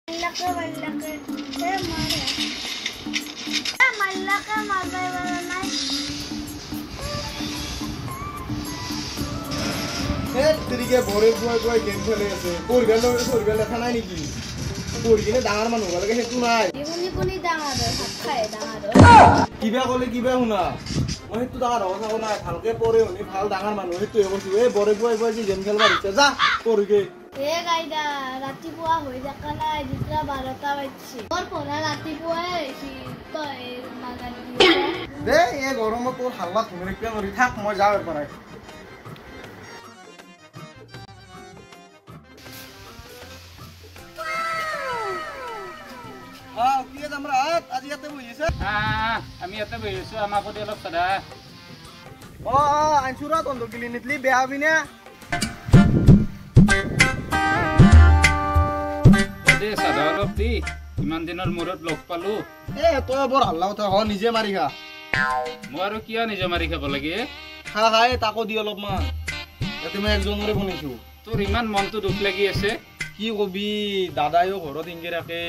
Malaki, malaki. Eh, mare. Eh, malaki, malaki, malaki. তেৰিকে বৰে পুৱাই পুৱাই game খেলি আছে। পঢ়িব লেখা নাই নেকি? পঢ়ি কিনে ডাঙৰ মানুহ হ'ব লাগে, সেইটো নাই। কিবা ক'লে কিবা শুনা, মই সেইটো ডাঙৰ হ'ব চাব নাই, ভালকে পঢ়ে শুনি ভাল ডাঙৰ মানুহ সেইটোহে কৈছো। এই বৰে পুৱাই পুৱাই যি গেম খেলিব ধৰিছে, যা পঢ়িগে। এ গাইদা, ৰাতিপুৱা হৈ থকা নাই, যেতিয়া 12টা বাজছে। মোৰ পঢ়া ৰাতিপুৱাই হৈছে, তই দে। এই গৰমত তোৰ হাল্লা ঘুমি ৰাখিব নোৱাৰি, থাক, মই যাওঁ এবাৰ। আজি ইয়াতে বহি আছে? আমি ইয়াতে বহি আছো, আমাৰ প্ৰতি অলপ চাদা। অ অ, আনছো ৰ, তহঁতক গিলি নিতলি বেয়া হবি না। দে চাদা অলপ দি, ইমান দিনৰ মূৰত লগ পালো। এ তই বৰ হাল্লা কথা হ, নিজে মাৰি খা। মই আৰু কিয় নিজে মাৰি খাব লাগে? খা খাই, তাকো দি অলপমান। ইয়াতে মই একজনৰে বনাইছো। তোৰ ইমান মনটো দুখ লাগি আছে? কি কবি, দাদাইও ঘৰত ইংগে ৰাখে,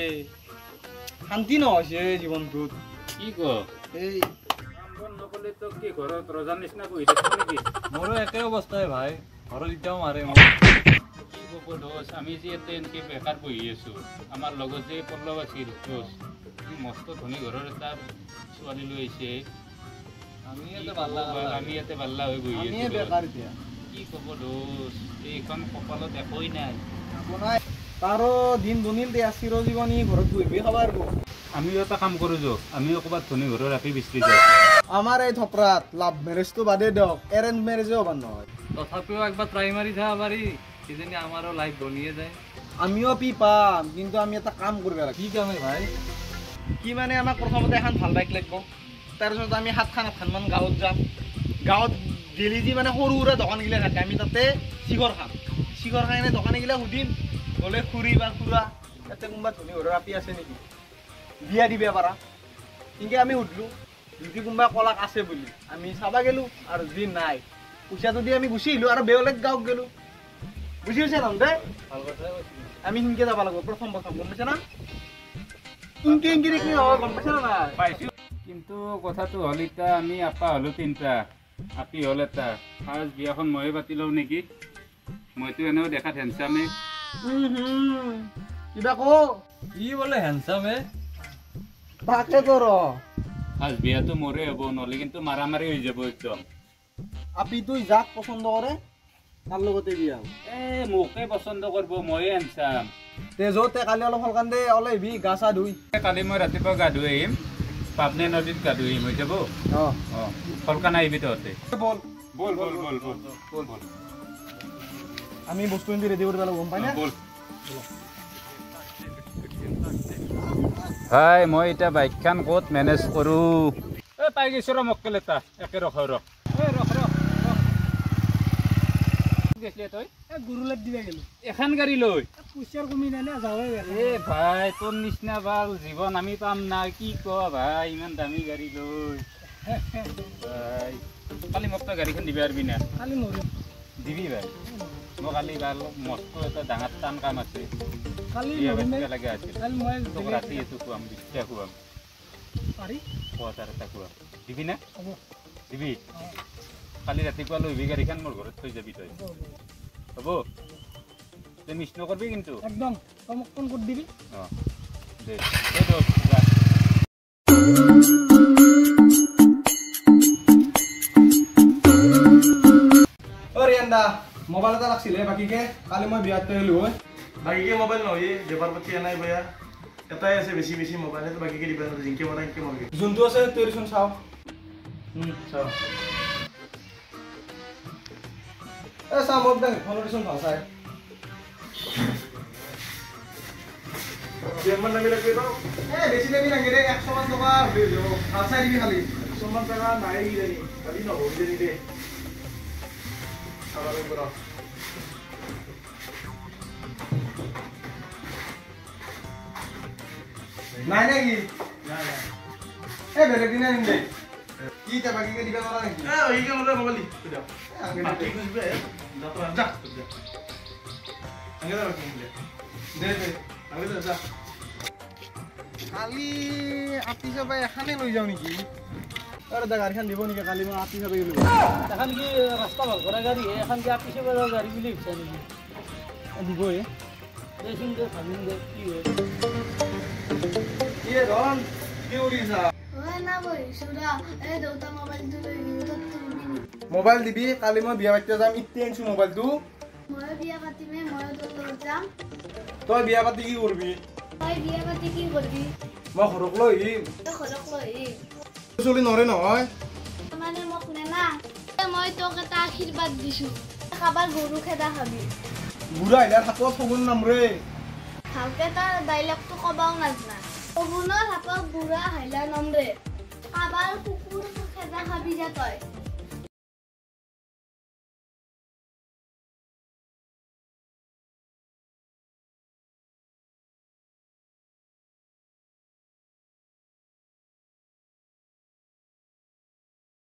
শান্তি নহৈছে জীৱনটোত। কি ক? এই নকলে তোক কি ঘৰত ৰজাৰ নিচিনা বহি থাক নেকি? মোৰো একে অৱস্থাই ভাই, ঘৰত এতিয়াও মাৰে মোক। কি ক'ব দোষ, আমি যে ইয়াতে এনেকে বেকাৰ বহি আছো। আমাৰ লগত যে পল্লৱ আছিল দোষ, সি মস্ত ধনী ঘৰৰ এটা ছোৱালী লৈ আহিছে। আমি ইয়াতে বাল্লা, আমি ইয়াতে বাল্লা হৈ বহি আছো। বেকাৰ এতিয়া। কি ক'ব দোষ, এইখন কপালত একোৱেই নাই। একো নাই, তাৰো দিন বনিল দে, চিৰজীৱনী ঘৰত বহি খাব পাৰিব। আমিও এটা কাম কৰোঁ যো, আমিও ক'ৰবাত ধনী ঘৰৰ আপি বিচাৰি যাওঁ। আমাৰ এই থপৰাত লাভ মেৰেজটো বাদে দিয়ক, এৰেঞ্জ মেৰেজো হ'ব নহয়। তথাপিও একবাৰ ট্ৰাই মাৰি চাব পাৰি, কিজানি আমাৰো লাইফ বনিয়ে যায়। আমিও পি পাম, কিন্তু আমি এটা কাম কৰিব লাগিব। কি কাম ভাই? কি মানে, আমাক প্ৰথমতে এখন ভাল বাইক লাগিব, তাৰপিছত আমি 7খন 8খনমান গাঁৱত যাম। গাঁৱত গেলি যি মানে সৰু সুৰা দোকানগিলা থাকে, আমি তাতে চিখৰ খাম। চিখৰ খাই কিনে দোকানীগিলা সুধিম, বোলে খুৰী বা খুৰা, ইয়াতে কোনোবা ধনী ঘৰৰ আপি আছে নেকি, বিয়া দিব পাৰা? সেনেকৈ আমি সুধিলোঁ, যদি কোনোবা কলাক আছে বুলি আমি চাবা গ'লো, আৰু যদি নাই পইচাটো দি আমি গুচি আহিলোঁ আৰু বেলেগ গাঁৱত গ'লো। বুজি পাইছা নহ'লে? আমি সেনকে যাব লাগিব প্ৰথম প্ৰথম, গম পাইছা না? ইনকে ইনকে কি হয় গম পাইছা না নাই? পাইছোঁ, কিন্তু কথাটো হ'ল এতিয়া আমি আপা হ'লো 3টা, আপি হ'ল এটা। ফাৰ্ষ্ট বিয়াখন ময়ে পাতি লওঁ নেকি? মইতো এনেও দেখাত হেণ্ডচামে। কিবা ক? কি বোলে হেণ্ডচামে? তাকে কৰ। ফাৰ্ষ্ট বিয়াটো মোৰে হ'ব, নহ'লে কিন্তু মাৰামাৰি হৈ যাব একদম। আপিটোই যাক পচন্দ কৰে তাৰ লগতে বিয়া। এ মোকে পচন্দ কৰিব, ময়ে হেণ্ডচাম। তে য'তে কালি অলপ সোনকালে দে, ওলাই আহিবি গা চা ধুই। কালি মই ৰাতিপুৱা গা ধুই আহিম, পাবনে নদীত গা ধুই আহিম, হৈ যাব? অ অ, সোনকালে আহিবি তহঁতে। বল বল বল বল বল বল বল, আমি বস্তু ৰেডি কৰিব লাগিব, গম পাই না? বল ভাই, মই এতিয়া বাইকখন ক'ত মেনেজ কৰোঁ? এই পাই গৈছোঁ ৰ, মক্কেল এটা একে। ৰখ ৰ, ৰখ ৰখ। গৈছিলি তই? গুৰুলাত দিবা গেলো। এখন গাড়ী লৈ পইচাৰ কমি নাই না, যাওঁৱে। এ ভাই, তোৰ নিচিনা ভাল জীৱন আমি পাম না, কি ক ভাই, ইমান দামী গাড়ী লৈ। ভাই, কালি মোক তই গাড়ীখন দিবা পাৰিবি না? কালি নোৱাৰিম। দিবি ভাই, মই কালি ভাল মস্ত এটা ডাঙৰ টান কাম আছে। কালি লাগে আছিল। তোক ৰাতি এইটো খুৱাম, 20টা খুৱাম। পাৰি কোৱাটাৰ এটা খুৱাম, দিবি না? দিবি। কালি ৰাতিপুৱা লৈ আহিবি গাড়ীখন, মোৰ ঘৰত থৈ যাবি তই। হ'ব? তই মিছ নকৰবি কিন্তু। একদম। তই মোক ফোন কৰি দিবি। অঁ দে, যা। অ ৰিয়ান্দা, মোবাইল এটা লাগছিলে বাকীকে, কালি মই বিয়াত আহিলো হয়। বাকীকে মোবাইল নহয়, বেপাৰ পাতি নাই বয়া, এটাই আছে বেছি বেছি মোবাইল, সেইটো বাকীকে দিবা নোৱাৰো, জিংকে মৰা ইনকে মৰগে। যোনটো আছে সেইটোৱে চাওঁ। চাওঁ। এ চাওঁ, মোক দে হেডফোনৰ দেচোন ভাল চাই। কিমান দামী লাগবে তো? এ বেছি দামী নালাগে দে, 100 মান টকা হৈ যাব, ভাল চাই দিবি খালি। 100 মান টকা নাই কিজানি, খালি নহ'ব কিজানি দে, চাব লাগিব ৰ। নাই নেকি? নাই নাই। এ বেলেগ দিনা আনিম দে। কি এতিয়া বাকীকে দিবা নোৱাৰা নেকি? এ বাকীকে নদে মোবাইল দি। বাকী খুজিবে, যা যা। আগে যা, বাকী দে। দে দে। আগে যা যা। কালি আপি চাবাই এখানে লৈ যাওঁ নেকি? আৰু দা গাড়ীখন দিব নেকি কালি? মই আপি চাবাই গ'লো। এখন কি ৰাস্তা ভাল কৰা গাড়ী হে? এখন কি আপি চাবা যোৱা গাড়ী বুলি ভাবিছা নেকি? দিবই। দেচোন দে, ভাবিম দে কি হয়। কি ধন, কি কৰিছা? ঐ না, বহিছো ৰ। এই দেউতা, মোবাইলটো লৈ দিবি, তোৰ তুলবি নেকি? মোবাইল দিবি? কালি মই বিয়া পাতিব যাম, ইতে আনিছো মোবাইলটো। ময়ো বিয়া পাতিমে, ময়ো তোৰ লগত যাম। তই বিয়া পাতি কি কৰিবি? তই বিয়া পাতি কি কৰিবি? মই ঘৰক লৈ আহিম। তই ঘৰক লৈ আহিম। চলি নৰে নহয়। মানে মোক নেনা? মই তোক এটা আশীৰ্বাদ দিছো, কাৰোবাৰ গৰু খেদা খাবি। বুঢ়া আহিলে হাতত শগুন নামৰে। ভালকে তাৰ ডাইলগটো কবাও নাজনা। শগুনৰ হাতত বুঢ়া হাইলা নমৰে, কাৰোবাৰ কুকুৰ খেদা খাবি যা তই।